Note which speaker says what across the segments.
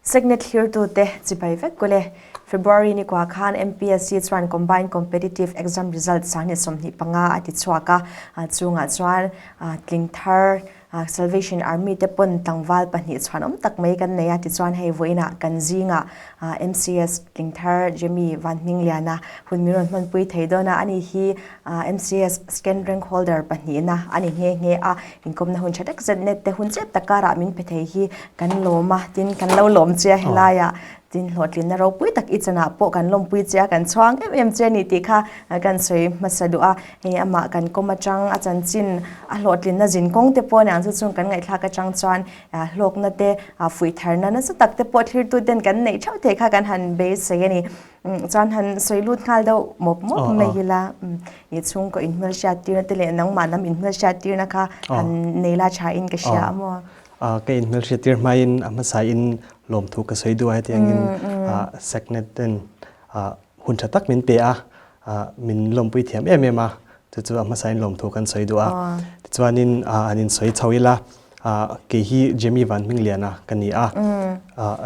Speaker 1: Signet thlirtute chibai vek kule. February ni kua khan MPSC chuan Combined Competitive Exam Result 2025 a ti chhuak a, chungah chuan tling thar Salvation Army te pawn tlangval pahnih chhuanawm tak mai kan nei a, tichuan hei vawiinah kan zingah MCS tling thar Jimmy Vanhmingliana hun min rawn hmanpui thei dawn a, ani hi MCS second rank holder pahnihna a ni nghe nghe a, inkawmna hun tha tak zet net te hun chiat tak karah min pe thei hi kan lawm a, tin kan lo lawm che a helaiah tin hlawhtlinna ropui tak i chanah pawh kan lawmpui che a, kan chhuang em em che a ni tih kha kan sawi hmasa duh a, hei amah kan kawm atang a chanchin a hlawhtlinna zin kawng te pawh a niang chu chung kan ngaihthlak atang chuan hlawkna te fuih tharna nasa tak te pawh thlirtu ten kan neih theuh theih kha kan han beisei a ni. Chuan han sawi lut nghal deuh mawp mawp mai ila i chhungkaw inhmelhriat tirna te leh nangmah lam inhmelhriat tirna kha han nei la tha in ka hria a maw?
Speaker 2: Ka inhmelhriat tir hmain a hmasain lawmthu ka sawi duh a hetiangin Secnet ten hun tha tak min pe a, min lawmpui thiam em em a, chu chu a hmasain lawmthu kan sawi duh a. Tichuanin an insawi chho ila kei hi Jimmy Vanhmingliana ka ni a,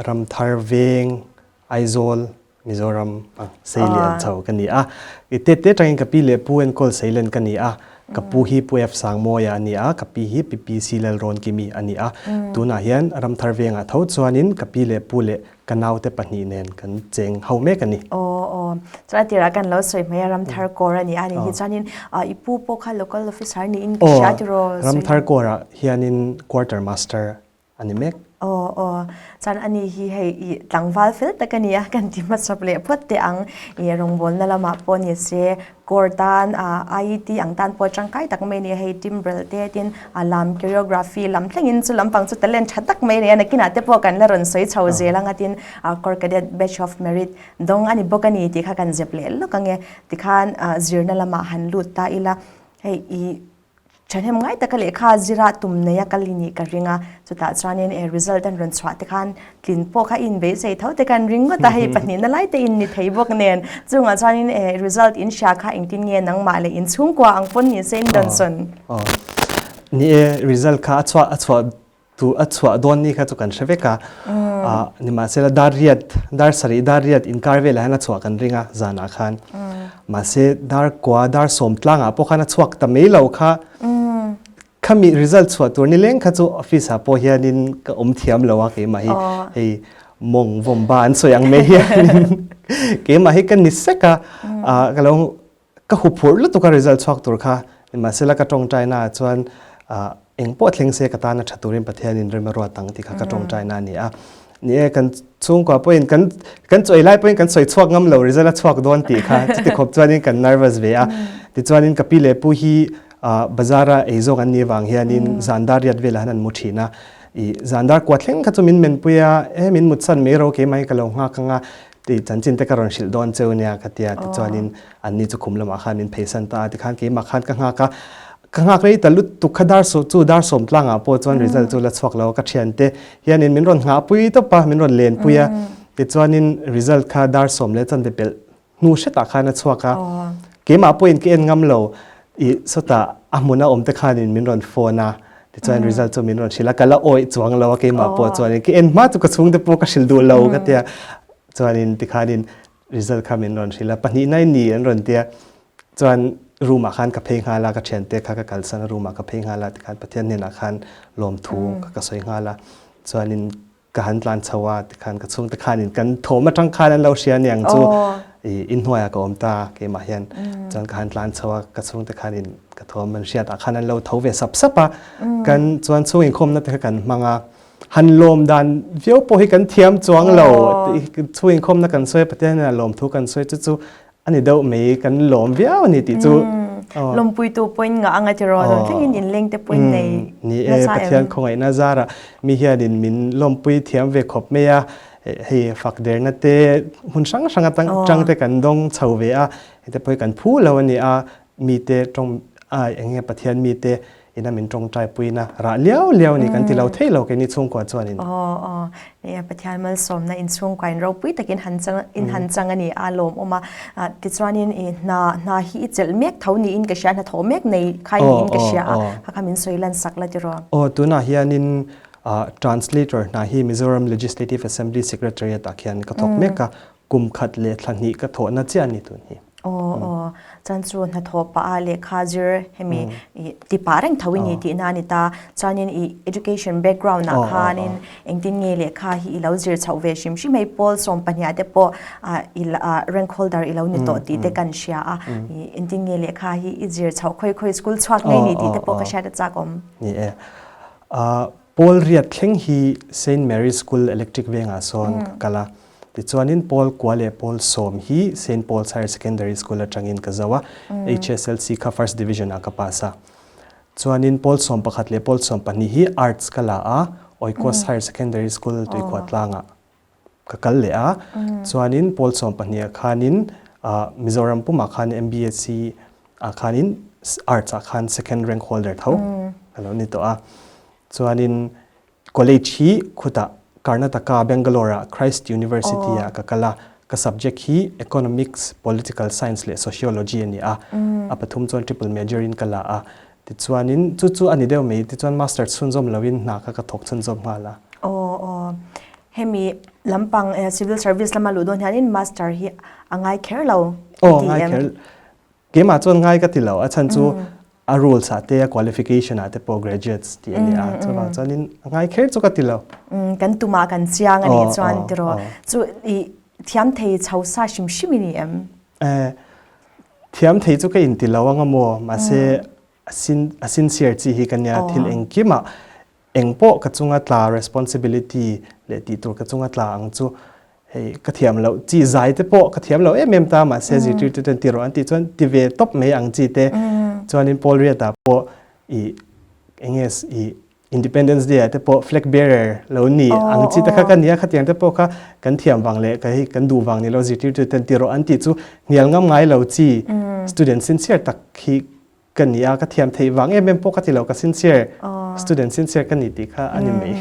Speaker 2: Ramthar Veng Aizawl, Mizoram a seilian chho ka ni a. I tet te atangin ka pi leh pu enkawl seilen ka ni a. Ka pu hi Pu F Sangmawia a ni a, ka pi hi Pi Pi C Lalrawnkimi a ni a. Tunah hian Ramthar Vengah tho chuanin ka pi leh pu leh ka naute pahnih nen kan cheng ho mek a ni.
Speaker 1: Aw aw. Chuan a tirah kan lo sawi mai a, Ramthar Corps a ni a nih hi. Chuanin i pu pawh kha local officer niin ka hria tiraw?
Speaker 2: Aw, Ramthar Corps-ah hianin Quarter Master a ni mek.
Speaker 1: Aw aw, chuan ani hi hei i tlangval fel tak a ni a, kan ti hmasawp leh phawt teh ang. I rawngbawlna lamah pawh ni se, core tan IET ang tan pawh tangkai tak mai a ni a, hei timbrel te tin a lam choreography lam thlengin chu lampang chu talent tha tak mai a ni a, nakinah te pawh kan la rawn sawi chho zel ang a tin Corps Cadet Badge of Merit dawng a ni bawk a ni tih kha kan zep leh lawk ang e. Tikhan zirna lamah han lut ta ila, hei i Thahnem ngai taka lehkha zira tum nei a kal i nih ka ring a, chutah chuanin e result an rawn chhuah te khan tlin pawh kha i inbeisei tho te khan ring ngawt a, hei pahnihna lai te in ni thei bawk nen chungah chuanin e result in hria kha engtin nge nangmah leh inchhungkua ang pawn ni se in dawnsawn.
Speaker 2: Aw ni e result kha a chhuah a chhuah Tu a chhuah dawn ni kha chu kan hre vek a, nimahsela dar riat, dar sarih dar riat inkar velah hian a chhuah kan ring a zanah khan. Mahse dar kua, dar sawm tlangah pawh khan a chhuak ta mai lo kha. Khami result chhuah tur nileng kha chu office ah pawh hianin ka awm thiam lo a keimah hi hei mawng vawm ba an sawi ang mai hianin keimah hi ka ni sek a, ka lo Ka huphurh lutuk a result chhuak tur kha, nimahsela ka tawngtaina ah chuan eng pawh thleng se ka tan a tha turin Pathianin rem a ruat ang tih kha ka tawngtaina a ni a. Ni e, kan chhungkua pawhin kan kan chawi lai pawhin kan sawi chhuak ngam lo result a chhuak dawn tih kha chuti khawp chuanin kan nervous ve a. Tichuanin ka pi leh pu hi bazar a ei zawk an nih avang hianin zan dar riat velah hian an mu thin a. I zan dar kua thleng kha chu min menpui a, e min mutsan mai ro keimah hi ka lo nghak ang a, Tih chanchin te ka rawn hrilh dawn cheu nia ka tia tichuanin anni chu khum lamah khan min pheisan ta a tikhan keimah khan ka nghak a, ka nghak rei ta lutuk kha dar saw chu dar sawm tlangah pawh chuan result chu la chhuak lo a ka thiante hianin min rawn nghahpui tawp a min rawn lenpui a tichuanin result kha dar sawm leh chanve pelh hnu hretah khan a chhuak a keimah pawhin ka en ngam lo i sawtah a hmuna awm te khanin min rawn phone a tichuan result chu min rawn hrilh a ka la awih chuang lo a keimah pawh chuanin ka en hma chu ka chhungte pawh ka hrilh duh lo ka tia chuanin tikhanin result kha min rawn hrilh a pahnihna i ni an rawn tia chuan room ah khan ka phei nghal a ka thiante kha ka kalsan a room ah ka phei nghal a tikhan Pathian hnenah khan lawmthu ka sawi nghal a chuanin ka han tlan chho a tikhan ka chhungte khanin kan thawm atang khan an lo hria aniang chu i inhnuaiah ka awm ta keimah hian chuan ka han tlan chho a ka chhungte khanin ka thawm an hriatah khan an lo tho ve sap sap a kan chuan chhung inkhawmna te kha kan hmang a han lawm dan viau pawh hi kan thiam chuang lo chhung inkhawmna kan sawi a Pathian hnenah lawmthu kan sawi chu chu A ni deuh mai, kan lawm viau a ni tih chu.
Speaker 1: Lawmpuitu pawhin ngah anga tiraw, lo thlengin inleng te pawhin nei
Speaker 2: Ni e, Pathian khawngaihna zarah mi hianin min lawmpui thiam ve khawp mai a, hei fak derna te hmun hrang hrang atang tang te kan dawng chho ve a, hete pawh hi kan phu lo a ni a, mite tawng a eng nge Pathian mite Ina min tawngtai puina rah liau liau ni kan ti lo thei lo keini chhungkua chuanin.
Speaker 1: Aw aw nia Pathian malsawmna in chhungkua in ropui takin han chang in han chang a ni a lawmawm a tichuanin i hna hna hi i chelh mek tho niin ka hria hnathawh mek nei khai niin ka hria a kha kha min sawi lan sak la tiraw.
Speaker 2: Aw tunah hianin. Translator hna hi Mizoram Legislative Assembly Secretariat ah khian ka thawk mek a, kum khat leh thla hnih ka thawhna chiah a ni tun hi.
Speaker 1: Aw aw, chuan chu hnathawh pah a lehkha zir hemi i ti pah reng tho i ni tihna a ni ta. Chuanin i education background ah khanin engtin nge lehkha hi i lo zir chhoh ve hrim hrim hei pawl 12 te pawh i rank holder i lo ni tawh tih te kan hria a. Engtin nge lehkha hi i zir chhoh khawi khawi school chhuak ngei ni tih te pawh ka hriat a chak awm.
Speaker 2: Ni e. Pawl riat thleng hi Saint Mary's School Electric Vengah sawn ka kal a. Tichuanin Pawl kua leh Pawl sawm hi Saint Paul's Higher Secondary School atangin ka zo a, HSLC kha First Division ah ka pass a. Chuanin Pawl 11 leh Pawl 12 hi Arts ka la a, Oikos Higher Secondary School Tuikhuah tlangah ka kal leh a. Chuanin Pawl 12 ah khanin Mizoram pumah khan MBSC ah khanin Arts ah khan Second Rank Holder tho ka lo ni tawh a. Chuanin College hi khutah Karnataka, Bangalore ah Christ University ah ka kal a, ka subject hi Economics, Political Science leh Sociology a ni a, a pathum chuan triple major in ka la a, tichuanin chu chu a ni deuh mai, tichuan Masters chhunzawm loin hna kha ka thawk chhunzawm nghal a.
Speaker 1: Aw aw, hemi lampang civil service lama luh dawn hianin Master hi a ngai kher lo
Speaker 2: i ti em? Keimah chuan ngai ka ti lo, a chhan chu a rules ah te a qualification ah te pawh graduates tih a ni a, chuvang chuanin a ngai kher chu ka ti lo.
Speaker 1: Kan tumah kan chiang a nih chuan tiraw chu i thiam thei chho sa hrim hrim i ni em?
Speaker 2: Thiam thei chu ka inti lo anga maw, mahse a sincere chi hi ka nia, thil engkimah eng pawh ka chunga tla responsibility leh tih tur ka chunga tla ang chu hei ka thiam loh chi zai te pawh ka thiam lo em em ta mahse zirtirtu ten ti rawh an tih chuan ti ve tawp mai ang chi te chuanin Paul Riata pawh i enge i Independence Day ah te pawh flag bearer lo ni ang chi te kha ka nia khatiang te pawh kha kan thiam vang leh ka hei kan duh vang ni lo zirtirtu ten ti rawh an tih chu hnial ngam ngai lo chi student sincere tak hi Ka ni a, ka thiam theih vang em em pawh ka ti lo, ka sincere, student sincere ka ni tih kha a ni mai.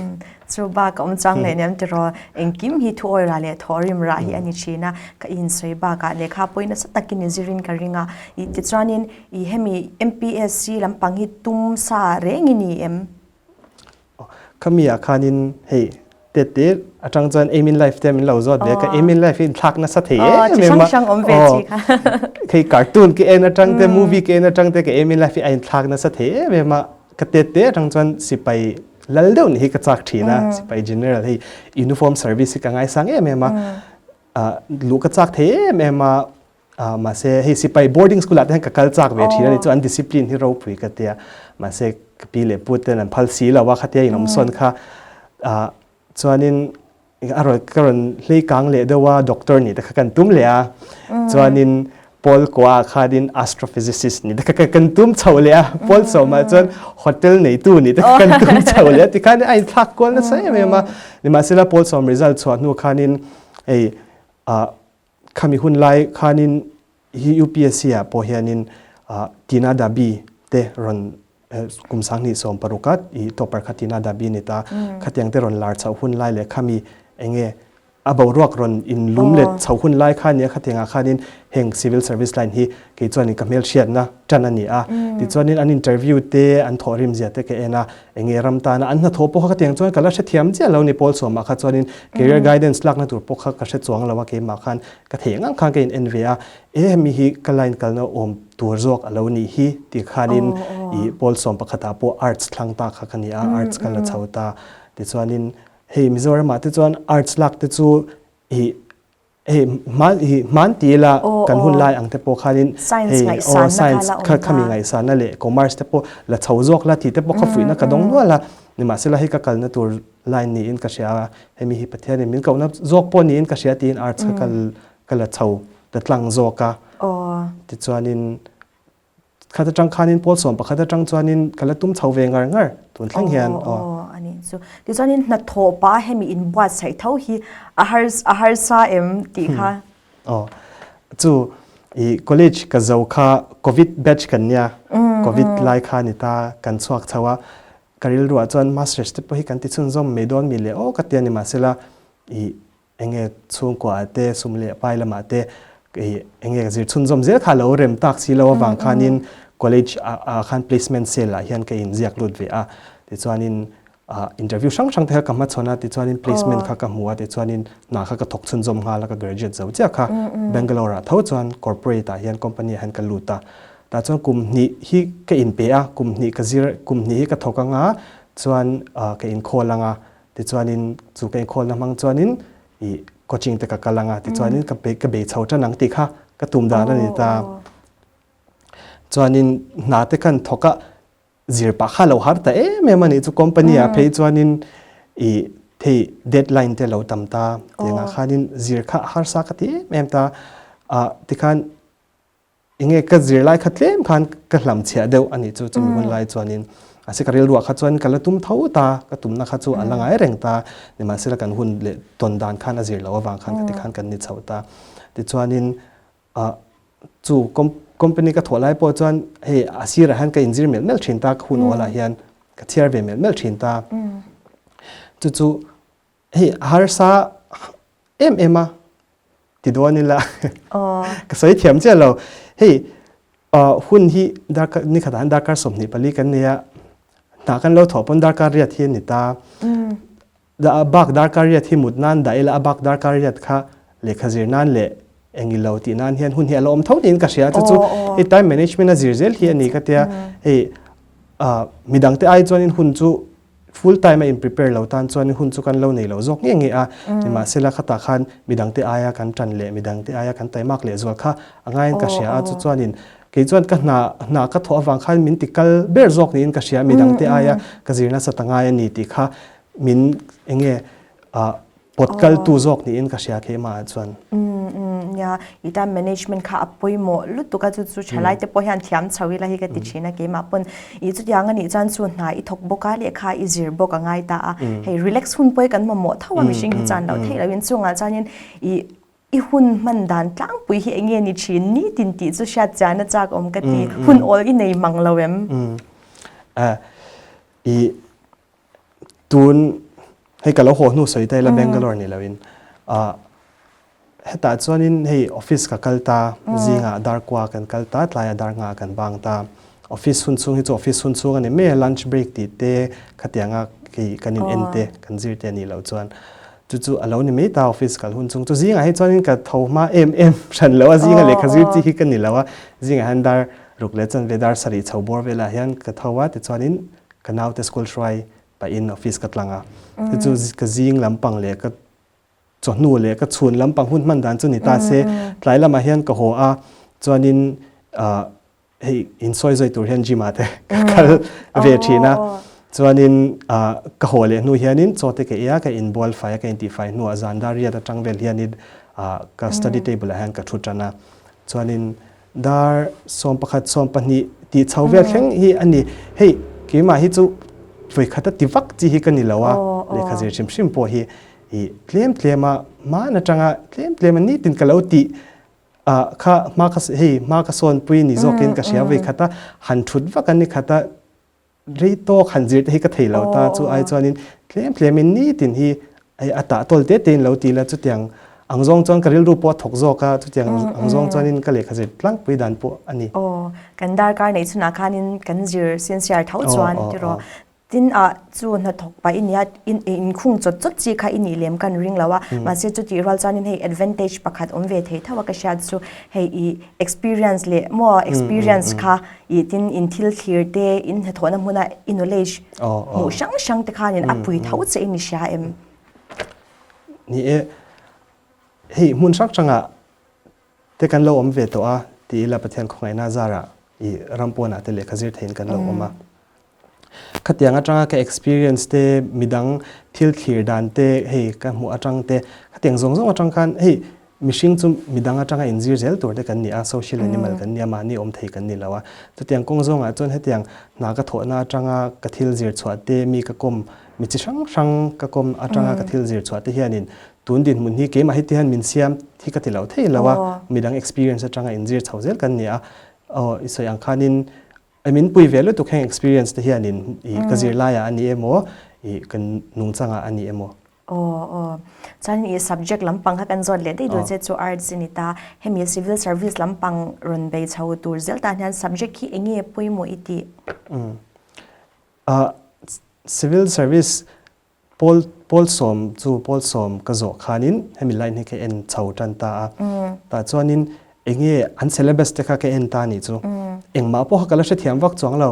Speaker 1: Chu bak a awm chuang leh nen tiraw, engkim hi thu awi rah leh thaw rim rah hi a ni thin a, ka insawi bakah lehkha pawhin nasa takin i zirin ka ring a, i tichuanin i hemi MPSC lampang hi tum sa reng i ni em?
Speaker 2: Khami ah khanin hei tete atang chuan aim in life te min lo zawt ve ka aim in life hi thlak nasa thei em
Speaker 1: em a hrang awm ve chi kha
Speaker 2: hei cartoon ke en atang te movie ke en atang te ka aim in life hi a in thlak nasa thei em em a ka tete atang chuan sipai lal deuh ni hi ka chak thin a sipai general hei uniform service hi ka ngaisang em em a luh ka chak thei em em a Mahse hei sipai boarding school ah te hian ka kal chak ve thin a ni chu an discipline hi ropui ka tia mahse ka pi leh pu ten an phal si lo a khatia in awm sawn kha chuanin a rawn ka rawn hlei kang leh deuh a doctor nih te kha kan tum leh a chuanin pawl kua ah khanin astrophysicist nih te kha kan tum chho leh a pawl sawmah chuan hotel neitu nih te kha kan tum chho leh a tikhan a inthlak kual nasa em em a nimahsela pawl sawm result chhuah hnu khanin hei Khami hun lai khanin hi UPSC ah pawh hianin Tina Dabi te rawn kum 2016 a i topper kha Tina Dabi a ni ta. Khatiang te rawn lar chhoh hun lai leh khami enge a boruak rawn in lum let chhoh hun lai kha nia khatiang ah khanin heng civil service line hi kei chuanin ka hmelhriatna tan a ni a. Tichuanin an interview te an thawhrim zia te ka en a, enge ram tana an hnathawh pawh kha khatiang chuan ka la hrethiam chiah lo ni pawl sawmah kha chuanin career guidance lakna tur pawh kha ka hre chuang lo a keimah khan ka theih ang ang khan ka in en ve a e hemi hi ka line kalna awm tur zawk a lo nih hi tih khanin i pawl sawm pakhatah pawh arts thlang ta kha ka ni a arts ka la chho ta tichuanin hei Mizoramah te chuan arts lak te chu i Hei hman hi hman ti ila kan hun lai ang te pawh khanin hei aw science kha khami ngaihsanna leh commerce te pawh la chho zawk la tih te pawh kha fuihna ka dawng nual a nimahsela hei ka kalna tur line niin ka hria a hemi hi Pathianin min kohna zawk pawh niin ka hria tiin arts kha ka la chho ta tlang zawk a tichuanin Khat atang khanin pawl sawm pakhat atang chuanin ka la tum chho ve ngar ngar tun thleng hian
Speaker 1: aw. Aw ani chu. Tichuanin hnathawh pah hemi inbuatsaih tho hi a har a harsa em tih kha.
Speaker 2: Aw chu i college ka zo kha covid batch kan nia covid lai kha ni ta kan chhuak chho a ka rilruah chuan masters te pawh hi kan ti chhunzawm mai dawn mi le aw ka tia ni mahsela i Enge chhungkuaah te, sum leh pai lamah te enge zir chhunzawm zel kha lo rem tak si lo avang khanin college ah khan placement cell ah hian ka inziak lut ve a. Tichuanin. Interview hrang hrang te kha ka hmachhawn a, tichuanin placement kha ka hmu a, tichuanin hna kha ka thawk chhunzawm nghal a, ka graduate zo chiah kha Bangalore ah tho chuan corporate ah hian company ah hian ka lut a. Tah chuan kum hnih hi ka inpe a, kum hnih ka zir, kum hnih hi ka thawk anga chuan ka inkhawl anga, tichuanin chu ka inkhawlna hmang chuanin ih coaching te ka kal anga, tichuanin ka ka bei chho tan ang tih kha ka tum dan a ni ta. Chuanin hna te khan thawk a, zir pah kha lo har ta em em a nih chu company ah phei chuanin ih thei deadline te lo tam ta tiangah khanin zir kha harsa ka ti em em ta ah tikhan enge ka zir lai kha tlem khan ka hlam chhiah deuh a nih chu chumi hun lai chuanin mahse ka rilruah kha chuan ka la tum tho ta ka tumna kha chu a la ngai reng ta nimahsela kan hun leh tawn dan khan a zir loh avang khan tikhan kan ni chho ta tichuanin ah chu company ka thawh lai pawh chuan hei a sirah hian ka inzir melh melh thin ta ka hun awlah hian ka chhiar ve melh melh thin ta chu chu hei a harsa em em a ti dawn ila ka sawi thiam chiah lo hei hun hi darkar ni khatah hian darkar 24 kan nei a hna kan lo thawh pawn darkar riat hi a ni ta A bak darkar riat hi mut nan dah ila a bak darkar riat kha lehkha zir nan leh eng ilo tih nan hian hun hi a la awm tho niin ka hria. Chu chu hei time management a zir zel hi a ni ka tia. Hei midang te ai chuanin hun chu full time a in prepare lo tan chuanin hun chu kan lo nei lo zawk nge nge a. Nimahsela khatah khan midang te aia kan tan leh midang te aia kan taimak leh zual kha a ngaiin ka hria a. Chu chuanin kei chuan ka hna hna ka thawh avang khan min ti kal ber zawk niin ka hria. Midang te aia ka zir nasa ta ngai a ni tih kha min enge pawt kal tu zawk niin ka hria keimah ah chuan.
Speaker 1: Nia, i time management kha a pawimawh lutuk a, chu chu thalai te pawh hian thiam chho ila hi ka ti thin a keimah pawn i chutiang a nih chuan chu hna i thawk bawk a lehkha i zir bawk a ngai ta a, hei relax hun pawh hi kan mamawh tho a mihring hi chuan loh theih lohin chungah chuanin i i hun hman dan tlangpui hi enge ni thin nitin tih chu hriat chian a chak awm ka ti, hun awl i nei mang lo em?
Speaker 2: I Tun hei ka lo haw hnu sawi ta ila Bangalore ni loin hetah chuanin hei office ka kal ta zingah dar kua kan kal ta tlaiah dar nghah kan bang ta office hun chhung hi chu office hun chhung a ni mai a lunch break tih te khatianga hei kan in en te kan zir te a nih loh chuan chu chu a lo ni mai ta office kal hun chhung chu zingah hi chuanin ka tho hma em em hran lo a zinga lehkha zir chi hi ka ni lo a zingah hian dar ruk leh chanve dar sarih chho bawr velah hian ka tho a tichuanin Ka naute school hruai pahin office ka tlang a, chu chu ka zing lampang leh ka chawhnu leh ka chhun lampang hun hman dan chu ni ta se, tlai lamah hian ka haw a, chuanin hei insawi zawi tur hian gym ah te ka kal ve thin a, chuanin ka haw leh hnu hianin chaw te ka ei a, ka inbual fai a, ka intihfai hnuah zan dar riat atang vel hianin ka study table ah hian ka thu tan a, chuanin Dar 11, 12 tih chho vel thleng hi a ni. Hei, keimah hi chu vawikhat a ti vak chi hi ka ni lo a, lehkha zir hrim hrim pawh hi i tlem tlem a, hman atanga tlem tlem a nitin ka lo tih kha hma ka hei hma ka sawnpui ni zawkin ka hria vawikhat a, han thut vak a ni khat a. Rei tawk han zir te hi ka thei lo ta chu ai chuanin tlem tlemin nitin hi a tah tawl te tein lo ti la chutiang ang zawng chuan ka rilru pawh a thawk zawk a chutiang ang zawng chuanin ka lehkha zir tlangpui dan pawh a ni.
Speaker 1: Aw, kan darkar neih chhunah khanin kan zir sincere tho chuan tiraw tin ah chu hnathawk pah i nia inkhung chawt chawt chi kha i nih lem kan ring lo a mahse chutih rual chuanin hei advantage pakhat awm ve thei tho a ka hriat chu hei i experience leh maw experience kha I tin in thil thlir te, in hnathawhna hmuna i knowledge hmuh hrang hrang te khanin a pui tho che in i hria em?
Speaker 2: Ni e, hei hmun hrang hrangah te kan lo awm ve tawh a ti ila Pathian khawngaihna zarah i ram pawnah te lehkha zir theiin kan lo awm a. Khatiang atanga ka experience te, midang thil thlir dan te hei ka hmuh atang te, khatiang zawng zawng atang khan hei mihring chu midang atanga inzir zel tur te kan ni a, social animal kan ni a, mahni awm thei kan ni lo a. Chutiang kawng zawngah chuan hetiang hna ka thawhna atanga ka thil zir chhuah te, mi ka kawm, mi chi hrang hrang ka kawm atanga ka thil zir chhuah te hianin tun dinhmun hi keimah heti hian min siam hi ka ti lo thei lo a, midang experience atanga inzir chho zel kan ni a. Aw i sawi ang khanin I min pui ve lutuk heng experience te hianin i ka zirlaiah a ni emaw i ka nungchangah a ni emaw.
Speaker 1: Aw aw. Chuanin i subject lampang kha kan zawt leh daih duh che chu arts i ni ta. Hemi civil service lampang rawn bei chho tur zel tan hian subject hi enge pawimawh i tih?
Speaker 2: Umm. Ah. Civil Service Pawl pawl sawm chu pawl sawm ka zawh khanin hemi line hi ka en chho tan ta a. Tah chuanin enge an syllabus te kha ka en ta anih chu. Engmah pawh kha ka la hrethiam vak chuang lo.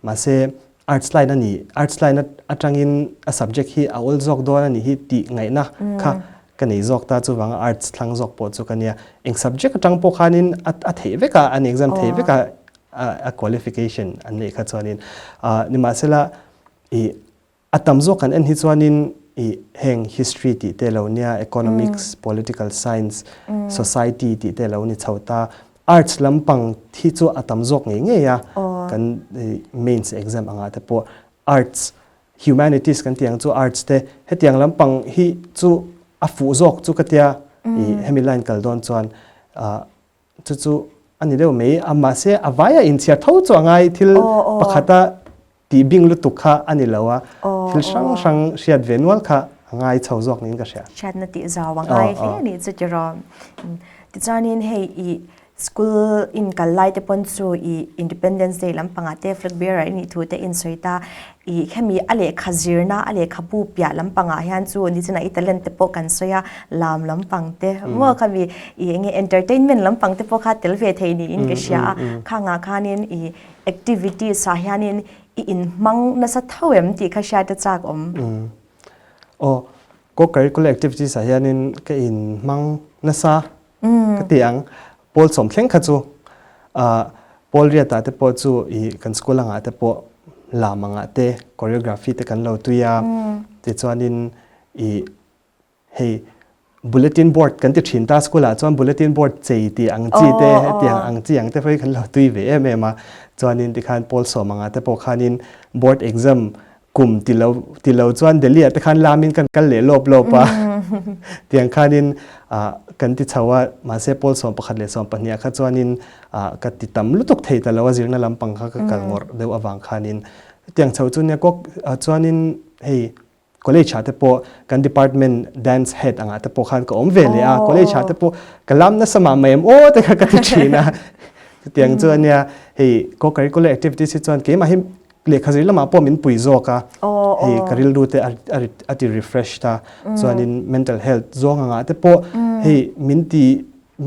Speaker 2: Mahse arts line a ni, arts line atangin a subject hi a awl zawk dawn anih hi tih ngaihna kha ka nei zawk ta chuvanga arts thlang zawk pawh chu ka nia. Eng subject atang pawh khanin a theih vek a, an exam theih vek a a qualification an neih kha chuanin. Nimahsela ih A tam zawk kan en hi chuanin i heng history tih te lo nia, economics, political science, society tih te lo ni chho ta. Arts lampang hi chu a tam zawk ngei ngei a, kan mains exam angah te pawh arts, humanities kan tih ang chu arts te hetiang lampang hi chu a fuh zawk chu ka tia i hemi line kal dawn chuan chu chu a ni deuh mai a mahse a vaia inchhiar tho chu a ngai thil pakhata tih bing lutuk kha a ni lo a thil hrang hrang hriat ve nual kha a ngai chho zawk niin ka hria.
Speaker 1: Hriatna tih zau a ngai hle a nih chu tiraw. Tichuanin hei i school in kal lai te pawn chu i Independence Day lampangah te flag bearer i nih thu te in sawi ta. I hemi a lehkha zirna a lehkhabu piah lampangah hian chu nichinah i talent te pawh kan sawi a, lam lampang te maw khami i enge entertainment lampang te pawh kha tel ve thei niin ka hria a, khangah khanin i activities ah hianin i inhmang nasa tho em tih kha hriat a chak awm.
Speaker 2: Aw, co-curricular activities ah hianin ka inhmang nasa ka ti ang. Pawl sawm thleng kha chu pawl riatah te pawh chu i kan school angah te pawh lam angah te choreography te kan lo tui a, tichuanin i hei bulletin board kan ti thin ta school ah chuan bulletin board chei tih ang chi te hetiang ang chi ang te pawh hi kan lo tui ve em em a chuanin tikhan pawl sawm angah te pawh khanin board exam kum ti lo ti lo chuan Delhi ah te khan lamin kan kal leh lawp lawp a tiang khanin kan ti chho a mahse pawl 11 leh 12 ah kha chuanin ka ti tam lutuk thei ta lo a zirna lampang kha ka kal ngawrh deuh avang khanin tiang chho chu nia kawk chuanin hei College ah te pawh kan department dance head angah te pawh khan ka awm ve leh a college ah te pawh ka lam nasa mah mai em aw te kha ka ti thin a chutiang chu ania hei co-curricular activities hi chuan keimah hi lehkha zir lamah pawh min pui zawk a hei ka rilru te a ti refresh ta chuanin mental health zawng angah te pawh hei min ti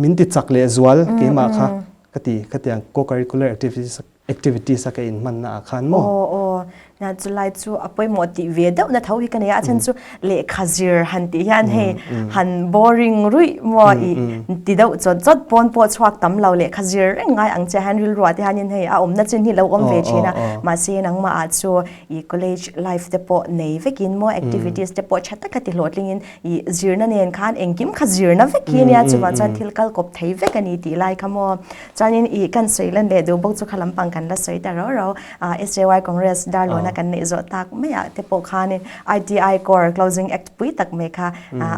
Speaker 2: min ti chak leh zual keimah kha ka ti khatiang co-curricular activities activities a ka inhman na ah khan maw?
Speaker 1: Aw aw, na chulai chu a pawimawh tih ve deuh na tho hi ka nei a, a chhan chu lehkha zir han tih hian hei han boring ruih maw i ti deuh chawt chawt pawn pawh chhuak tam lo lehkha zir reng ngai ang che hian rilruah te hianin hei a awmna chin hi lo awm ve thin a, mahse nangmah ah chu i college life te pawh nei vekin maw activities te pawh tha taka ti hlawhtlingin i zirna nen khan engkim kha zirna vek hi ania chuvang chuan thil kal kawp thei vek a ni tih lai kha maw. Chuanin i kan sawi lan leh duh bawk chu kha lampang kan la sawi ta rau rau. SJY Congress darlawna kan neih zawh tak maiah te pawh khanin ITI Corps Closing Act pui tak mai kha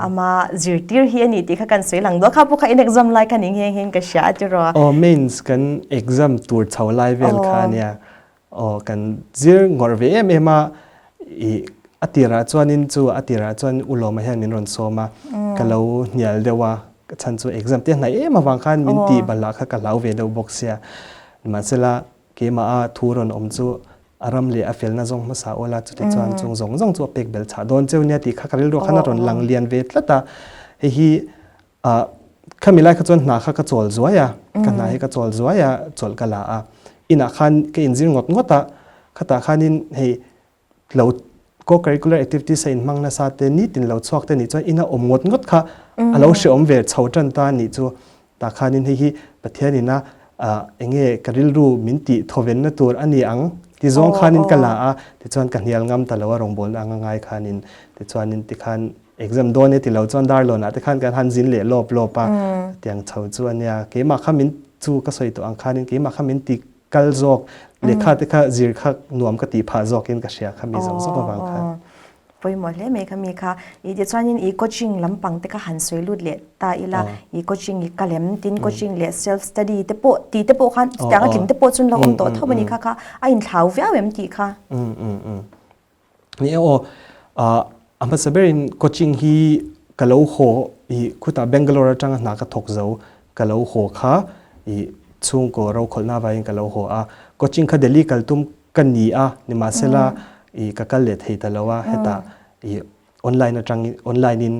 Speaker 1: ama zirtir hi a ni tih kha kan sawi lang duh a. Kha pawh kha in exam lai kha ni nghe nghe in ka hria a tiraw.
Speaker 2: Aw mains kan exam tur chho lai vel kha ania. Aw kan zir ngawrh ve em em a, i a tirah chuanin chu a tirah chuan u Lawma hian min rawn sawm a, ka lo hnial deuh a, ka chhan chu exam te hnaih em avang khan min tih balh ah kha ka hlau ve deuh bawk sia. Nimahsela keimah a thu rawn awm chu a ram leh a felna zawng hmasa awl a, chutichuan chung zawng zawng chu a pek bel chhah dawn cheu nia tih kha ka rilruah khan a rawn lang lian ve tlat a, hei hi Ah, khami lai kha chuan hna kha ka chawl zuai a, ka hna hi ka chawl zuai a, chawlh ka la a. Inah khan ka inzir ngawt ngawt a, khatah khanin hei lo co-curricular activities a inhmang nasa te, nitin lo chhuak te nih chuan ina awm ngawt ngawt kha a lo hrehawm ve chho tan ta nih chu. Tah khanin hei hi Pathianin a enge ka rilru min tih thawvenna tur a ni ang ti zawng khanin ka la a, tichuan ka hnial ngam ta lo a rawngbawlna anga ngai khanin tichuanin tikhan Exam dawn e ti lo chuan Darlawn ah te khan kan han zin leh lawp lawp a, tiang chho chu a nia. Keimah kha min chu ka sawi tawh ang khanin keimah kha min ti kal zawk, lehkha te kha zir kha nuam ka tih phah zawkin ka hria kha mi zawk zawk avang khan.
Speaker 1: Pawimawh hle mai kha mi kha. I tichuanin i coaching lampang te kha han sawi lut leh ta ila, i coaching i kal em? Tin coaching leh self study te pawh ti te pawh khan chutiang a tling te pawh chuan lo awm tawh tho a ni kha kha a inthlau viau em tih kha?
Speaker 2: Ni e aw, a hmasa berin coaching hi ka lo haw i khutah Bangalore atanga hna ka thawk zo ka lo haw kha i chhungkaw rokhawlhna avangin ka lo haw a, coaching kha Delhi kal tum ka ni a, nimahsela i. i ka kal leh thei ta lo a, hetah i online atangin online in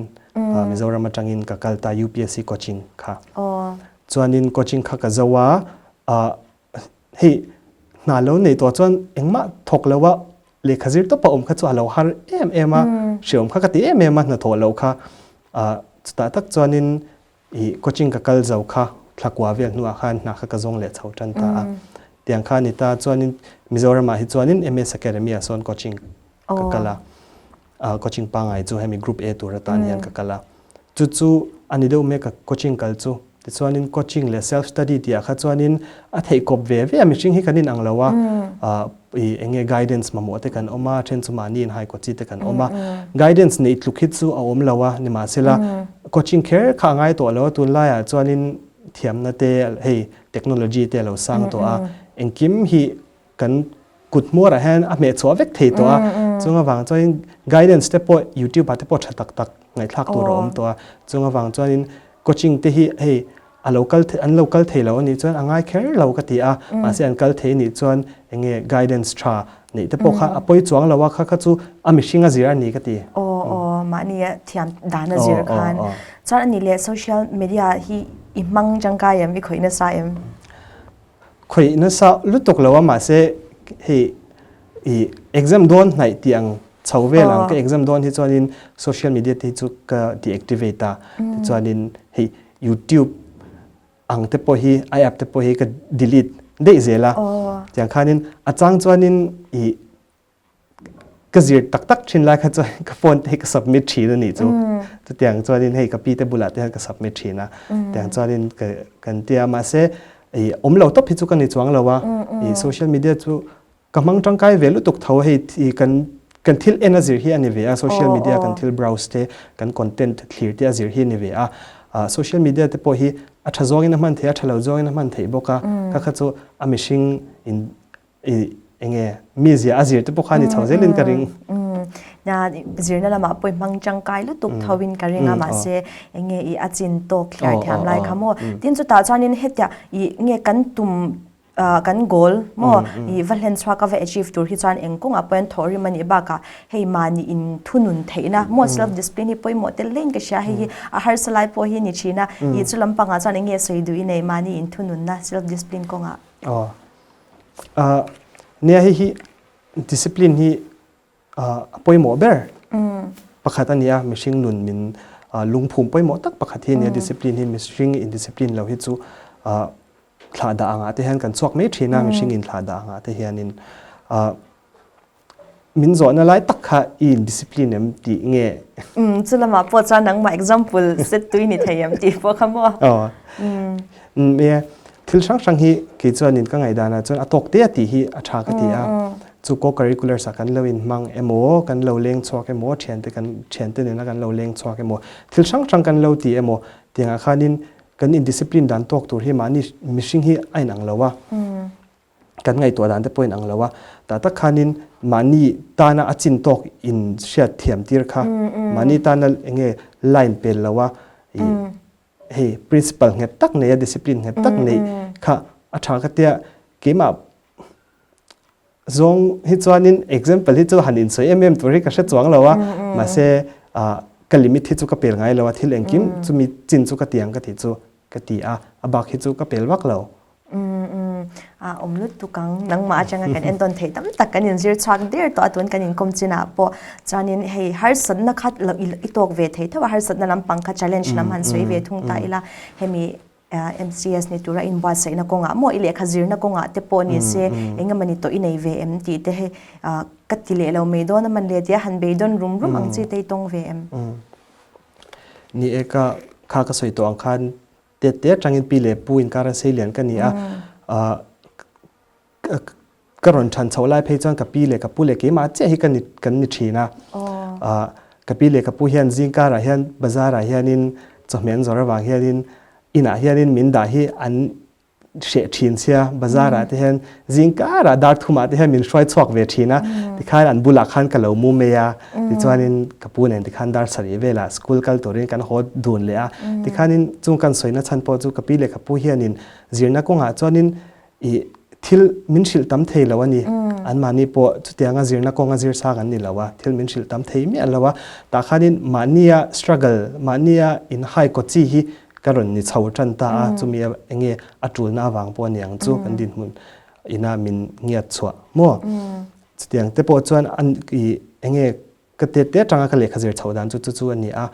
Speaker 2: Mizoram atangin ka kal ta UPSC coaching kha. Chuanin coaching kha ka zo a, hei hna lo nei tawh chuan engmah thawk lo a lehkha zir tawpa awm kha chu a lo har em em a, hreawm kha ka ti em em a hnathawh loh kha. Chutah tak chuanin I coaching ka kal zo kha thlakua vel hnuah khan hna kha ka zawng leh chho tan ta a. Tiang kha a ni ta. Chuanin Mizoramah hi chuanin MS Academy ah sawn coaching ka kal a. Coaching pangngai chu hemi group A tur atan hian ka kal a. Chu chu a ni deuh mek a coaching kal chu. Tichuanin coaching leh self study tih ah kha chuanin a theih kawp ve ve a mihring hi kan inang lo a. I eng nge guidance mamawh te kan awm a, then chu mahni inhai kaw chi te kan awm a. Guidance neih tluk hi chu a awm lo a, nimahsela coaching kher kha a ngai tawh lo a, tunlaiah chuanin thiamna te hei technology te a lo sang tawh a, engkim hi kan kut hmuarah hian a hmeh chhuah vek thei tawh a, chung avang chuanin guidance te pawh youtube ah te pawh tha tak tak ngaihthlak tur a awm tawh a, chung avang chuanin coaching te hi hei a lo kal an lo kal thei lo a nih chuan a ngai kher lo ka ti a, mahse an kal thei nih chuan eng nge guidance tha neih te pawh kha a pawi chuang lo a, kha kha chu a mihring a zir a ni ka ti.
Speaker 1: Aw aw mahni a thiam dan a zir khan. Chuan a nih leh social media hi i hmang tangkai em i khawih nasa em?
Speaker 2: Khawih nasa lutuk lo a mahse hei i exam dawn hnaih tih ang chho vel ang ka exam dawn hi chuanin social media te hi chu ka deactivate a tichuanin hei YouTube ang te pawh hi a app te pawh hi ka delete daih zel a tiang khanin a chang chuanin i ka zir tak tak thin lai kha chuan ka phone te hi ka submit thin a nih chu chutiang chuanin hei ka pi te bulah te hian ka submit thin a tiang chuanin ka kan tia mahse i awm lo tawp hi chu ka ni chuang lo a i social media chu Ka hmang tangkai ve lutuk tho hei i kan kan thil en a zir hi a ni ve a, social media kan thil browse te, kan content thlir te a zir hi a ni ve a. Social media te pawh hi a tha zawngin a hman theih a, tha lo zawngin a hman theih bawk a, kha kha chu a mihring in i enge mizia a zir te pawh kha a ni chho zelin ka ring.
Speaker 1: Zirna lamah pawh i hmang tangkai lutuk thoin ka ring a, mahse enge i a chin tawk thliar thiam lai kha maw. Tin chutah chuanin hetia i nge kan tum kan goal maw i va hlen chhuak a va achieve tur hi chuan eng kawngah pawh hian thawhrim a nih bakah hei mahni in thunun theihna maw self discipline hi pawimawh tel hlein ka hria hei hi a harsa lai pawh hi ni thin a i chu lampangah chuan eng nge sawi duh i nei mahni in thununna self discipline kawngah.
Speaker 2: Aw nia hei hi discipline hi a pawimawh ber pakhat a ni a mihring nun min lungphum pawimawh tak pakhat hi a ni a discipline hi mihring in discipline lo hi chu thlah dah angah te hian kan chhuak mai thin a mihring in thlah dah angah te hianin min zawhna lai tak kha i in discipline em tih nge
Speaker 1: chu lamah pawh chuan nangmah example set tui ni thei em tih pawh kha maw
Speaker 2: nia thil hrang hrang hi kei chuanin ka ngaihdanah chuan a tawk te a tih hi a tha ka ti a chu co-curriculars ah kan lo inhmang emaw kan lo leng chhuak emaw thiante kan thiante nena kan lo leng chhuak emaw thil hrang hrang kan lo ti emaw tiangah khanin Kan indiscipline dan tawk tur hi mahni mihring hi a inang lo a, kan ngaihtuah dan te pawh a inang lo a, tah tak khanin mahni tana a chin tawk in hriat thiam tir kha mahni tana eng nge line pel lo a i hei principle nghet tak nei a discipline nghet tak neih kha a tha ka tia keimah Zawng hi chuanin example hi chu han insawi em em tur hi ka hre chuang lo a, mahse ka limit hi chu ka pel ngai lo a, thil engkim chumi chin chu ka ti ang ka tih chu ka ti a, a bak hi chu ka pel vak lo.
Speaker 1: A awm lutuk ang, nangmah atanga kan entawn theih tam tak kan inzir chhuak der tawh a, tun kan inkawm chinah pawh chuanin hei harsatna kha i tawk ve thei tho a, harsatna lampang kha challenge lam han sawi ve thung ta ila, hemi MCS ni tura inbuatsaihna kawngah maw i lehkha zirna kawngah te pawh ni se eng emawni tawh i nei ve em tih te hei ka ti leh lo mai dawn a man le tia han beidawn rum rum ang chi te i tawng ve em?
Speaker 2: Ni e ka kha ka sawi tawh ang khan tet te atangin pi leh pu inkar a sei lian ka ni a Ka rawn than chhoh lai phei chuan ka pi leh ka pu leh keimah chiah hi ka ni kan ni thin a. Ka pi leh ka pu hian zingkarah hian bazarah hianin chawhmeh an zawrh avang hianin inah hianin min dah hi an hreh thin sia bazarah te hian zingkarah dar thumah te hian min hruai chhuak ve thin a. Tikhan an bulah khan ka lo mu mai a. Tichuanin ka pu nen tikhan dar sarih velah school kal turin kan haw dun leh a. Tikhanin chung kan sawina chhan pawh chu ka pi leh ka pu hianin zirna kawngah chuanin I thil min hrilh tam thei lo a ni. Anmahni pawh chutianga zirna kawnga zir sang an ni lo a, thil min hrilh tam thei miah lo a. Tah khanin mahnia struggle, mahnia inhai kaw chi hi ka rawn ni chho tan ta a, chumi enge a tulna avang pawh a ni ang chu kan dinhmun ina min ngiat chhuah maw? Chutiang te pawh chuan an i enge ka te te atanga ka lehkha zir chhoh dan chu chu chu a ni a,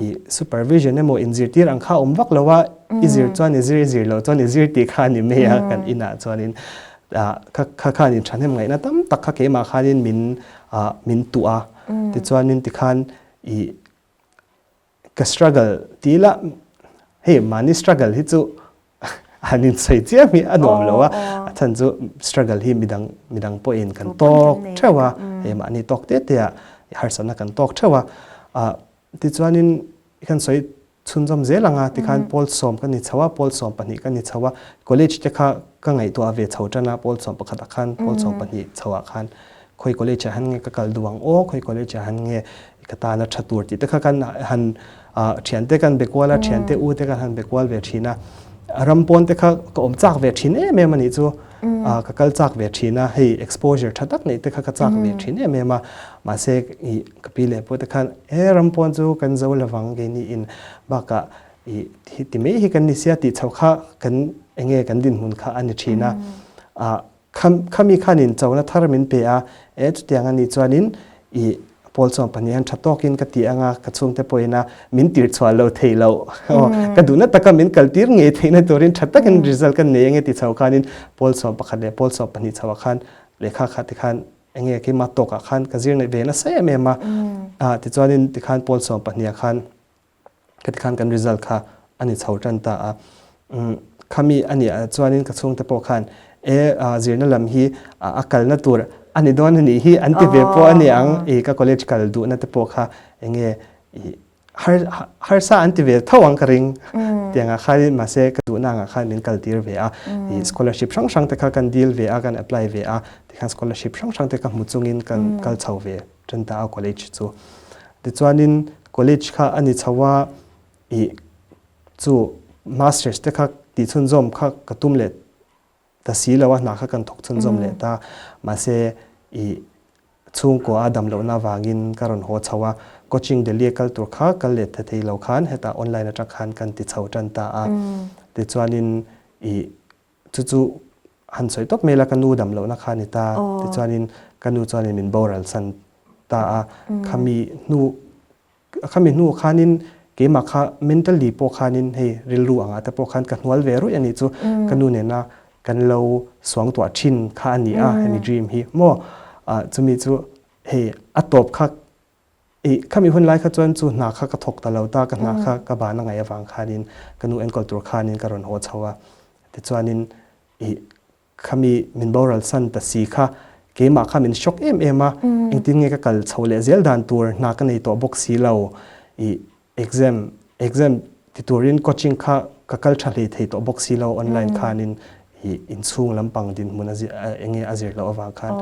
Speaker 2: i supervision emaw inzirtir ang kha a awm vak lo a, i zir chuan i zir i zir loh chuan i zir tih kha a ni mai a kan inah chuanin kha kha khan inthahnem ngaihna tam tak kha keimah khanin min min tuah a, tichuanin tikhan i Ka struggle ti ila hei mahni struggle hi chu han insawi chiam hi a nuam lo a, a chhan chu struggle hi midang midang pawhin kan tawk theuh a, hei mahni tawk te te ah harsatna kan tawk theuh a, ah tichuanin kan sawi chhunzawm zel ang a tikhan pawl sawm ka ni chho a, pawl 12 ka ni chho a, college te kha ka ngaihtuah ve chho tan a, pawl 11 ah khan pawl 12 chho ah khan khawi college ah hian nge ka kal duh ang aw, khawi college ah hian nge ka tan a tha tur tih te kha kan han thiante kan be kual a, thiante u te kan han be kual ve thin a, ram pawn te kha ka awm chak ve thin em em a nih chu, ka kal chak ve thin a, hei exposure tha tak neih te kha ka chak ve thin em em a, mahse ih ka pi leh pawh te khan he ram pawn chu kan zo lovang keini in bakah ih ti mai hi kan ni sia tih chho kha kan enge kan dinhmun kha a ni thin a, Khami khanin chona thar min pe a, e chutiang a nih chuanin i pawl chuan pahnih han tha tawkin ka ti anga ka chhungte pawhin a min tir chhuah lo thei lo ka duhna taka min kal tir ngei theihna turin tha takin result ka nei ange ti chho khanin pawl chuan pakhat leh pawl chuan pahnih chhoah khan lehkha kha tikhan enge keimah tawkah khan ka zir ve nasa em em a, tichuanin tikhan pawl chuan pahnih ah khan Khati khan kan result kha a ni chho tan ta a. Khami a nih chuanin ka chhungte pawh khan e zirna lam hi a kalna tur a ni dawn a nih hi an ti ve pawh a ni ang. I ka college kal duhna te pawh kha enge i harsa an ti ve tho ang ka ring. Tiangah khanin mahse ka duhna angah khan min kal tir ve a. I scholarship hrang hrang te kha kan dil ve a, kan apply ve a. Tikhan scholarship hrang hrang te ka hmu chungin kan kal chho ve. Tan ta a college chu. Tichuanin college kha a ni chho a, ih chu masters te kha tih chhunzawm kha ka tum leh ta si lo a, hna kha kan thawk chhunzawm leh ta. Mahse ih chhungkua a dam lohna avangin ka rawn haw chho a, coaching Delhi a kal tur kha kal leh ta thei lo khan hetah online atang khan kan ti chho tan ta a. Tichuanin ih Chu chu han sawi tawp mai la ka nu dam lohna kha a ni ta. Tichuanin ka nu chuanin min boral san ta a. Khami hnu khami hnu khanin keimah kha mentally pawh khanin hei rilru angah te pawh khan ka hnual ve ruih a nih chu. Ka nu nena kan lo suangtuah thin kha a ni a hemi dream hi maw. Chumi chu hei a tawp kha Ih, khami hun lai kha chuan chu hna kha ka thawk ta lo ta, ka hna kha ka ban a ngaih avang khanin ka nu enkawl tur khanin ka rawn haw chho a. Tichuanin ih, khami min boral san ta si kha keimah kha min shock em em a, engtin nge ka kal chho leh zel dan tur hna ka nei tawh bawk si lo. Ih, exam, exam ti turin coaching kha ka kal tha hlei thei tawh bawk si lo online khanin ih, inchhung lampang dinhmun a enge a zir loh avang khan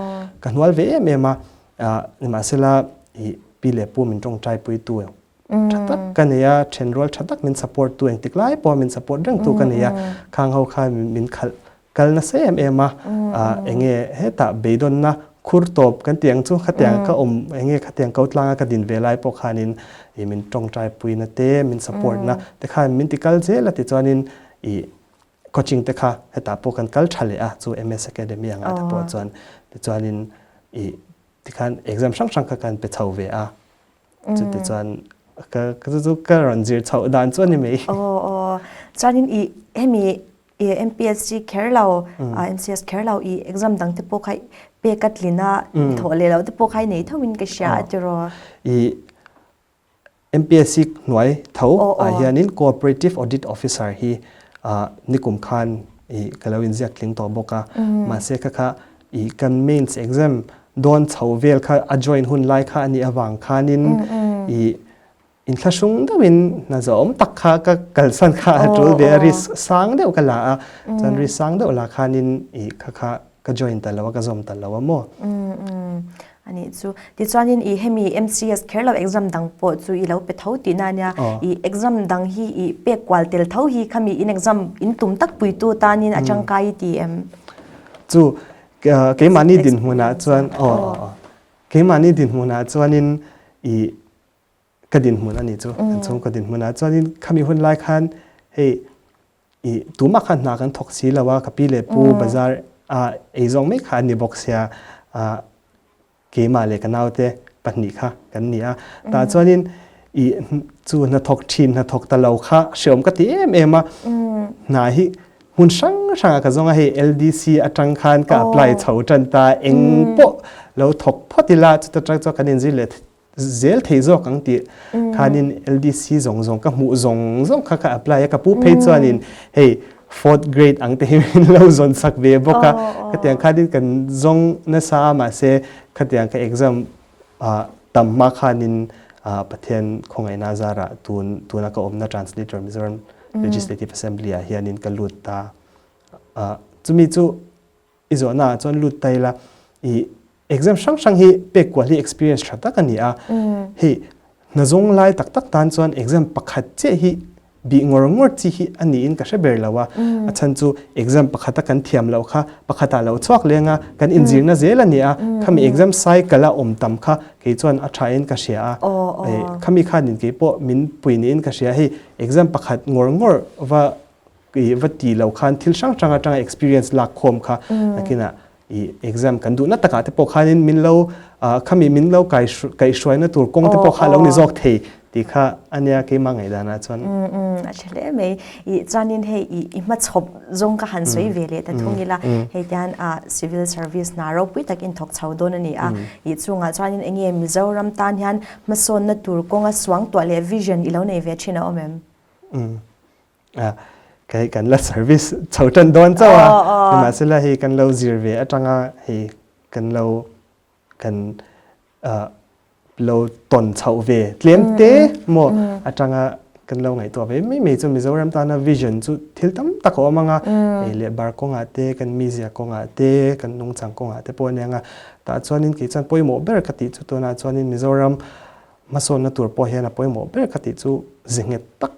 Speaker 2: ka hnual ve em em a. Nimahsela i pi leh pu min tawngtai puitu tha tak ka nei a, thenrual tha tak min support tu engtik lai pawha min support reng tu ka nei a, khang ho khan min khalh kal nasa em em a, enge hetah beidawnna khur tawp kan tih ang chu khatiang ka awm enge khatiang ko tlanga ka din ve lai pawh khanin i min tawngtai puina te min support na te khan min ti kal zel a tichuanin i Coaching te kha hetah pawh kan kal tha leh a, chu MS Academy angah te pawh chuan tichuanin i tikhan exam hrang hrang kha kan pe chho ve a, chutichuan ka chu chu ka rawn zir chhoh dan chu a ni mai.
Speaker 1: Aw aw, chuanin i hemi i MPSC kher lo, MCS kher lo i exam dang te pawh kha pek a tlin a, thawh leh loh te pawh kha i nei tho in ka hria a tiraw?
Speaker 2: I MPSC hnuai tho ah hianin Cooperative Audit Officer hi nikum khan i ka lo inziak tling tawh bawk a. Mahse kha kha i kan mains exam dawn chho vel kha a join hun lai kha a nih avang khanin i inthlahrung deuhin hna zawhawm tak kha ka kalsan kha a tul ve a, risk sang deuh ka la a. Chuan risk sang deuh la khanin i kha kha ka join ta lo a, ka zawm ta lo a maw.
Speaker 1: A nih chu. Tichuanin i hemi MCS kher lo exam dang pawh chu i lo pe tho tihna a nia. I exam dang hi i pek kual tel tho hi khami in exam in tum tak puitu tanin a tangkai i ti em?
Speaker 2: Chu. Keimahni dinhmunah chuan aw keimahni dinhmunah chuanin i ka dinhmun a nih chu kan chhungkaw dinhmunah chuanin khami hun lai khan hei i tumah khan hna kan thawk si lo a ka pi leh pu bazar a eizawng mai kha an ni bawk sia keimah leh ka naute pahnih kha kan ni a tah chuanin i chu hnathawk thin hnathawk ta lo kha hreawm ka ti em em a hna hi hmun hrang hrang a ka zawng a hei LDC atang khan ka apply chho tan ta eng pawh lo thawk phawt ila chuta tang chuan kan inzir leh zel thei zawk ang tih khanin LDC zawng zawng ka hmuh zawng zawng kha ka apply a ka pu phei chuanin hei fourth grade ang te hi min lo zawn sak ve bawk a khatiang khanin kan zawng nasa a mahse khatiang ka exam tam hma khanin Pathian khawngaihna zarah tun tuna ka awmna translator Mizoram Legislative Assembly ah hianin ka lut ta chumi chu I zawhna ah chuan lut ta ila i exam hrang hrang hi pek kual hi experience tha tak a ni a. Hei hna zawng lai tak tak tan chuan exam pakhat chiah hi bih ngawr ngawr chi hi a niin ka hre ber lo a. A chhan chu exam pakhata kan thiam loh kha pakhatah lo chhuak leng a, kan inzirna zel a ni a. Khami exam cycle a awm tam kha kei chuan a tha in ka hria a. Khami khanin kei pawh min pui niin ka hria. Hei exam pakhat ngawr ngawr va i va ti lo khan thil hrang hrang atanga experience lak khawm kha nakinah i exam kan duhna takah te pawh khanin min lo khami min lo kai kaihhruaina tur kawng te pawh kha lo ni zawk thei tih kha ania keimah ngaihdanah chuan.
Speaker 1: A tha hle mai. I chuanin hei i i hmachhawp zawng ka han sawi ve leh ta thung ila hei tian civil service hna ropui tak in thawk chho dawn a ni a. I chungah chuanin enge Mizoram tan hian hmasawnna tur kawnga suangtuah leh vision i lo nei ve thin a awm em?
Speaker 2: Kei kan la service chho tan dawn chauh a nimahsela hei kan lo zir ve atanga hei kan lo kan lo tawn chhoh ve tlem te maw atanga kan lo ngaihtuah ve mai mai chu Mizoram tana vision chu thil tam tak a awm anga ei leh bar kawngah te kan mizia kawngah te kan nungchang kawngah te pawh a nia anga tah chuanin kei chuan pawimawh ber ka tih chu tunah chuanin Mizoram hmasawnna tur pawh hian a pawimawh ber ka tih chu ze nghet tak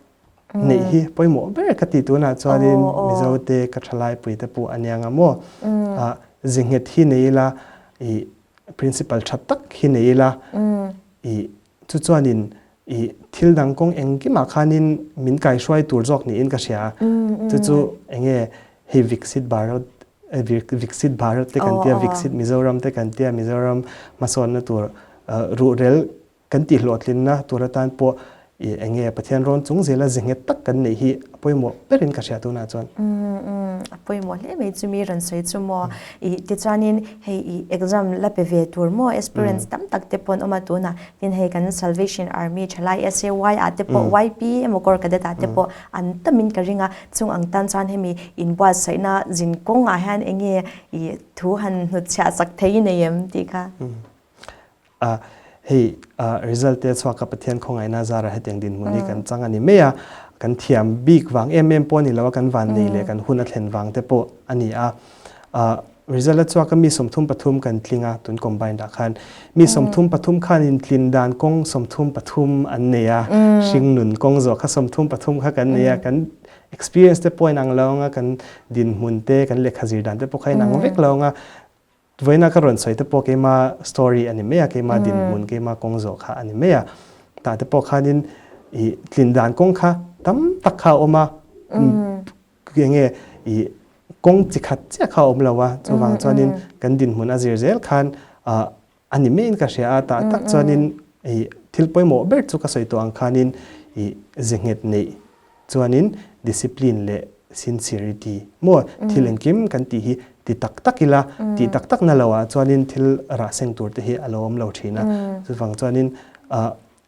Speaker 2: neih hi pawimawh ber ka tih tunah chuanin Mizote ka thalaipui te pawh a nia nga maw ze nghet hi nei ila ih principle tha tak hi nei ila ih chu chuanin ih thil dang kawng engkimah khanin min kaihruai tur zawk niin ka hria chu chu enge hei Viksit Bharat Viksit Bharat te kan tia Viksit Mizoram te kan tia Mizoram hmasawnna tur ruhrel Kan tihhlawhtlinna tur atan pawh i eng nge Pathian rawn chung zela ze nghet tak kan neih hi a pawimawh berin ka hria tunah chuan.
Speaker 1: A pawimawh hle mai chu mi rawn sawi chu maw. I tichuanin hei i exam la pe ve tur maw aspirants tam tak te pawh an awm a tunah tin hei kan Salvation Army thalai SAY ah te pawh YP emaw Corps Cadet ah te pawh an tamin ka ring a chung ang tan chuan hemi inbuatsaihna zin kawngah hian eng nge i thu han hnutchhiah sak thei i nei em tih kha.
Speaker 2: A, hei result te chhuak a Pathian khawngaihna zara hetiang dinhmun hi kan chang a ni mai a, kan thiam bik vang em em pawh a ni lo a, kan vannei leh kan hun a thlen vang te pawh a ni a. Result a chhuak a mi 33 kan tling a, tun combined ah khan mi 33 khanin tlin dan kawng 33 an nei a, hringnun kawng zawh kha 33 kha kan nei a, kan experience te pawh a inang lo ang a, kan dinhmun te kan lehkha zir dan te pawh kha a inang vek lo ang a, Vawiina ka rawn sawi te pawh keima story a ni mai a, keima dinhmun, keima kawng zawh kha a ni mai a. Tah te pawh khanin i tlin dan kawng kha tam tak kha a awm a, eng nge i kawng chi khat chiah kha a awm lo a, chuvang chuanin kan dinhmun a zir zel khan a ni maiin ka hria a, tah tak chuanin i thil pawimawh ber chu ka sawi tawh ang khanin i ze nghet neih Chuanin discipline leh sincerity maw thil engkim kan tih hi ti tak tak ila, tih tak tak na loah chuanin thil rah seng tur te hi a lo awm lo thin a. Chuvang chuanin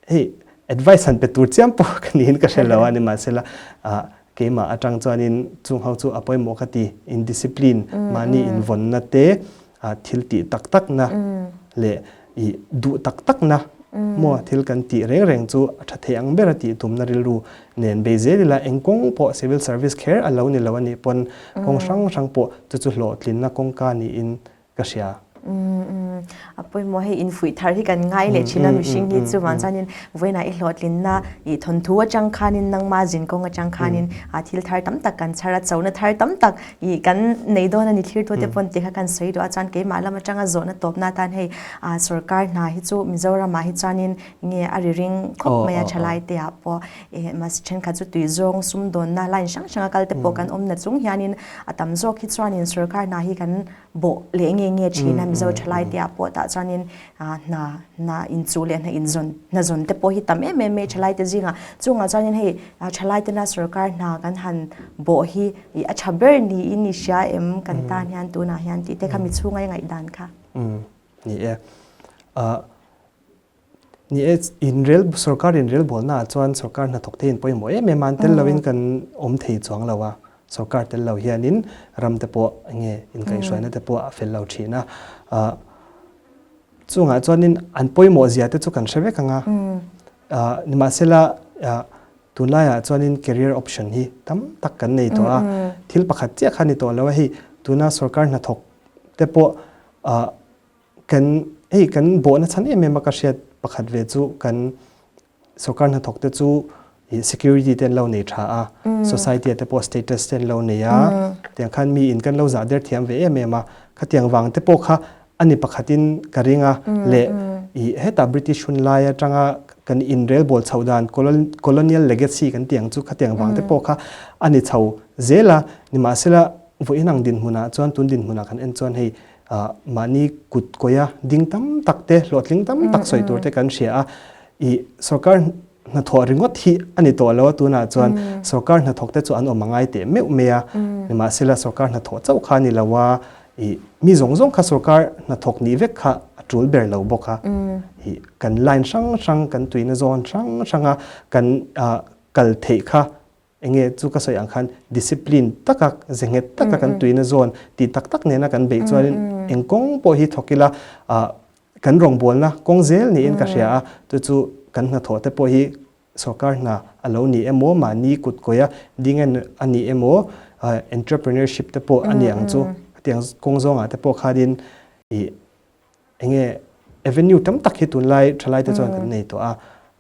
Speaker 2: hei advice han pe tur chiam pawh ka niin ka hre lo a, nimahsela keimah atang chuanin chung ho chu a pawimawh ka ti, in discipline mahni invawnna te thil tih tak takna leh i duh tak takna maw thil kan tih reng reng chu a tha thei ang ber a tih tumna rilru nen bei zel ila eng kawng pawh civil service kher a lo ni lo a nih pawn kawng hrang hrang pawh chu chu hlawhtlinna kawngka niin ka hria.
Speaker 1: A pawimawh hei infuih thar hi kan ngai leh thin a mihring hi chuvang chuanin vawiinah i hlawhtlinna i thawnthu atang khanin nangma zin kawng atang khanin thil thar tam tak kan chhar a, chona thar tam tak i kan nei dawn a ni thlir te pawn tih kha kan sawi duh a chuan keimah lam atanga zawhna tawpna atan hei sorkar hna hi chu Mizoramah hi chuanin nge a ri ring khawp mai a thalai te ah pawh eh mahse thenkhat chu tui zawng sumdawnna line hrang hranga kal te pawh kan awm na chung hianin a tam zawk hi chuanin sorkar hna hi kan bawh leh nge nge thin a Mizo thalai te ah pawh tah chuanin hna hna inchuh leh hna inzawn hna zawn te pawh hi tam em em mai thalai te zingah chungah chuanin hei thalai tena sorkar hna kan han bawh hi ih a tha ber niin i hria em kan tan hian tunah hian tih te kha mi chhunga i ngaihdan kha.
Speaker 2: Ni e. Ni e, inrel, sorkar inrelbawlnaah chuan sorkar hnathawk te in pawimawh em em a, an tel loin kan awm thei chuang lo a, sorkar tel lo hianin ram te pawh enge inkaihhruaina te pawh a fel lo thin a. Chungah chuanin an pawimawh zia te chu kan hre vek ang a, nimahsela tunlaiah chuanin career option hi tam tak kan nei tawh a, thil pakhat chiah kha ni tawh lo a, hei tuna sorkar hnathawk te pawh Kan hei kan bawhna chhan em em a ka hriat pakhat ve chu kan sorkar hnathawk te chu security te an lo nei tha a, society ah te pawh status te an lo nei a, tiang khan mi in kan lo zah der thiam ve em em a, khatiang vang te pawh kha a ni pakhatin ka ring a leh ih hetah British hun lai atanga kan inrelbawl chhoh dan colonial legacy kan tih ang chu khatiang vang te pawh kha a ni chho zel a, nimahsela vawiin ang dinhmunah chuan tun dinhmunah kan en chuan hei Mahni kut kawia ding tam tak te, hlawhtling tam tak sawi tur te kan hria a. I sorkar hnathawh ringawt hi a ni tawh lo a tunah chuan sorkar hnathawk te chu an awm a ngai teh meuh mai a. Nimahsela sorkar hnathawh chauh kha a ni lo a, i mi zawng zawng kha sorkar hnathawk nih vek kha a tul ber lo bawk a. I kan line hrang hrang, kan tuina zawn hrang hranga kan kal theih kha Enge chu ka sawi ang khan discipline taka ze nghet taka kan tuina zawn tih tak tak nena kan beih chuanin eng kawng pawh hi thawk ila kan rawngbawlna kawng zel niin ka hria a, chu chu kan hnathawh te pawh hi sorkar hna a lo ni emaw mahni kut kawia ding a ni emaw entrepreneurship te pawh a ni ang chu hetiang kawng zawngah te pawh khanin ih Enge avenue tam tak hi tunlai thalai te chuan kan nei tawh a,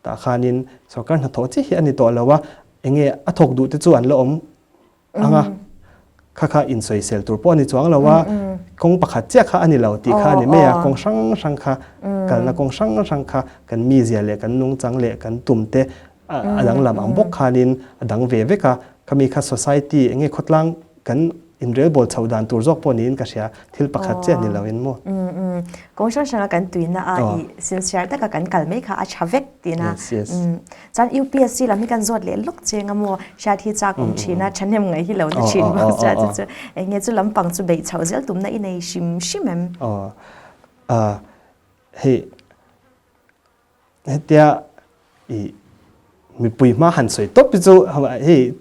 Speaker 2: tah khanin sorkar hnathawh chiah hi a ni tawh lo a, enge a thawk duh te chu an la awm ang a, kha kha insawisel tur pawh a ni chuang lo a, kawng pakhat chiah kha a ni lo tih kha a ni mai a, kawng hrang hrang kha kalna kawng hrang hrang kha kan mizia leh kan nungchang leh kan tum te a danglam ang bawk khanin a dang ve vek a, khami kha society enge khawtlang kan inrelbawl chhoh dan tur zawk pawh niin ka hria, thil pakhat chiah ni loin maw?
Speaker 1: Kawng hrang hranga kan tuina a i sincere taka kan kal mai kha a tha vek tihna. Chuan UPSC lam hi kan zawt leh lawk cheng a maw? Hriat hi chak awm thin a, thahnem ngaih hi lo na thin bawk sia chu chu eng nge chu lampang chu beih chhoh zel tumna i nei hrim hrim em?
Speaker 2: Hei Hetia i mipui hma han sawi tawp hi chu hei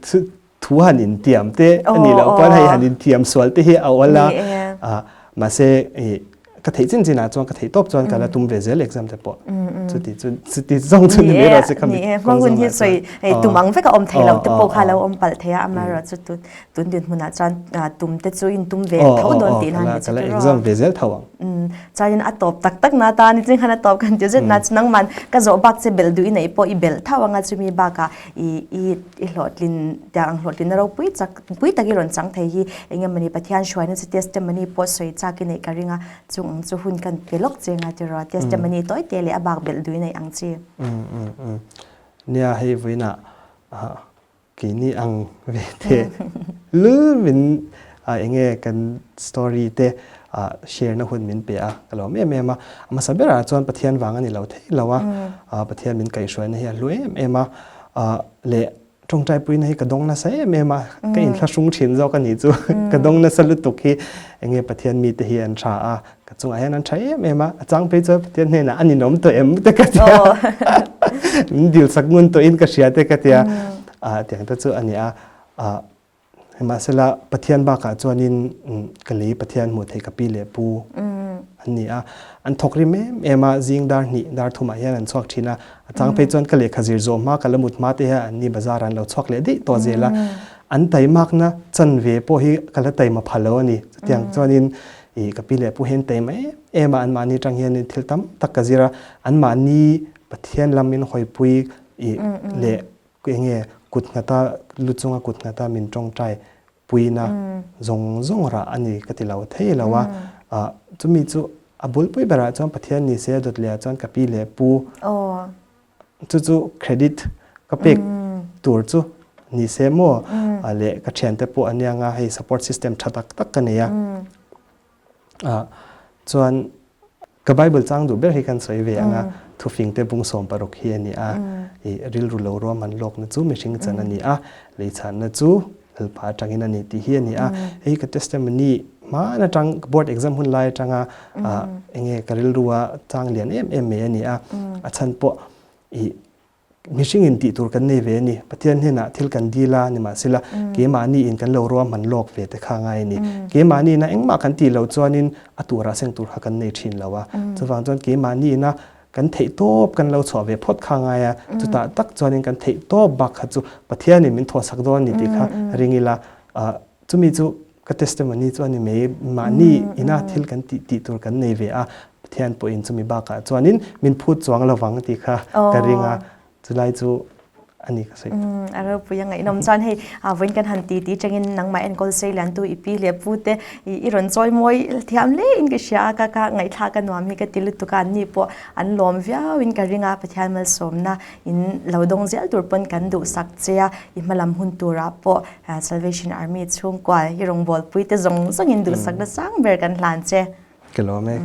Speaker 2: thu han intiam te a nih loh pawn hei han intiam sual te hi a awl a, mahse i ka theih chin chinah chuan ka theih tawp chuan ka la tum ve zel exam te pawh chuti chu chuti zawng chu ni mai rawh se khami
Speaker 1: kawng zawngah chuan. Sawi hei tum ang vek a awm thei lo te pawh kha lo awm palh thei a amaherawhchu chu tun dinhmunah chuan tum te chu in tum ve tho dawn tihna a ni chu
Speaker 2: tiraw. Ka la exam ve zel tho ang.
Speaker 1: Chuanin a tawp tak tak na tan i chinghan a tawp kan ti zet na chu nangman ka zawh bak che belh duh i neih pawh i belh tho anga chumi bakah i i i hlawhtlin tiang ang hlawhtlinna ropui chak pui tak i rawn chang thei hi engemawni Pathian hruaina chu testimony pawh sawi chak i neih ka ring a chung ang chu hun kan pe lawk che anga tiraw testimony tawi te leh a bak belh duh i neih ang chi.
Speaker 2: Nia hei vawiinah Keini ang ve te lul min enge kan story te share na hun min pe a, ka lawm em em a. A hmasa berah chuan Pathian vang a ni lo thei lo a, Pathian min kaihhruaina hi a hlu em em a, leh tawngtaipuina hi ka dawng nasa em em a, ka inthlahrung thin zawk a nih chu, ka dawng nasa lutuk hi enge Pathian mite hi an tha a, Ka chungah hian an tha em em a, a chang phei chuan Pathian hnenah a ninawm tawh em te ka tia. Min dil sak ngun tawhin ka hria te ka tia. Tiang te chu a ni a. Mahsela Pathian bakah chuanin ka lei Pathian hmuh theih ka pi leh pu an ni a. An thawk rim em em a, zing dar hnih dar thumah hian an chhuak thin a. A chang phei chuan ka lehkha zir zawh hma ka la mut hma te hian an ni bazar an lo chhuak leh daih tawh zel a. An taimakna chanve pawh hi ka la taima pha lo a ni. Chutiang chuanin. I ka pi leh pu hian taima em em a, anmahni atang hianin thil tam tak ka zir a, anmahni Pathian lam min hawipui i leh eng nge kut nghata lu chunga kut nghata min tawngtai puina zawng zawng rah a ni ka ti lo thei lo a. Chumi chu a bulpui berah chuan Pathian ni se dawt lehah chuan ka pi leh pu Chu chu credit ka pek tur chu ni se maw leh ka thiante pawh an nia hei support system tha tak tak ka nei a. Chuan ka Bible chang duh ber hi kan sawi ve ang a, thufing te bung 16 hi a ni a, i rilru lo ruahman lawkna chu mihring chan a ni a, lei chhanna chu Lalpa atangin a ni tih hi a ni a. Hei ka testimony hman atang board exam hun lai atanga enge ka rilrua chang lian em em mai a ni a. A chhan pawh i mihring in tih tur kan nei ve a ni. Pathian hnenah thil kan dil a nimahsela keimahni in kan lo ruahman lawk ve te kha ngai a ni. Keimahni ina engmah kan tih loh chuanin a turah seng tur kha kan nei thin lo a. Chuvang chuan keimahni ina kan theih tawp kan lo chhuah ve phawt kha ngai a, chutah tak chuanin kan theih tawp bak kha chu Pathianin min thawhsak dawn a ni tih kha ring ila, chumi chu ka testimony chu a ni mai, mahni ina thil kan tih tih tur kan nei ve a, Pathian pawhin chumi bakah chuanin min phut chuang lovang tih kha ka ring a, chulai chu a ni ka sawi.
Speaker 1: A ropui a ngaihnawm chuan hei vawiin kan han ti ti tangin nangmah enkawl sei liantu i pi leh pu te i rawn chawi mawi thiam hle in ka hria a, ka ka ngaihthlak a nuam hi ka ti lutuk a, anni pawh an lawm viau in ka ring a, Pathian malsawmna in lo dawng zel tur pawn kan duhsak che a, i hmalam hun turah pawh Salvation Army chhungkua i rawngbawlpui te zawng zawngin duhsakna sang ber kan hlan che.
Speaker 2: Ka lawm e.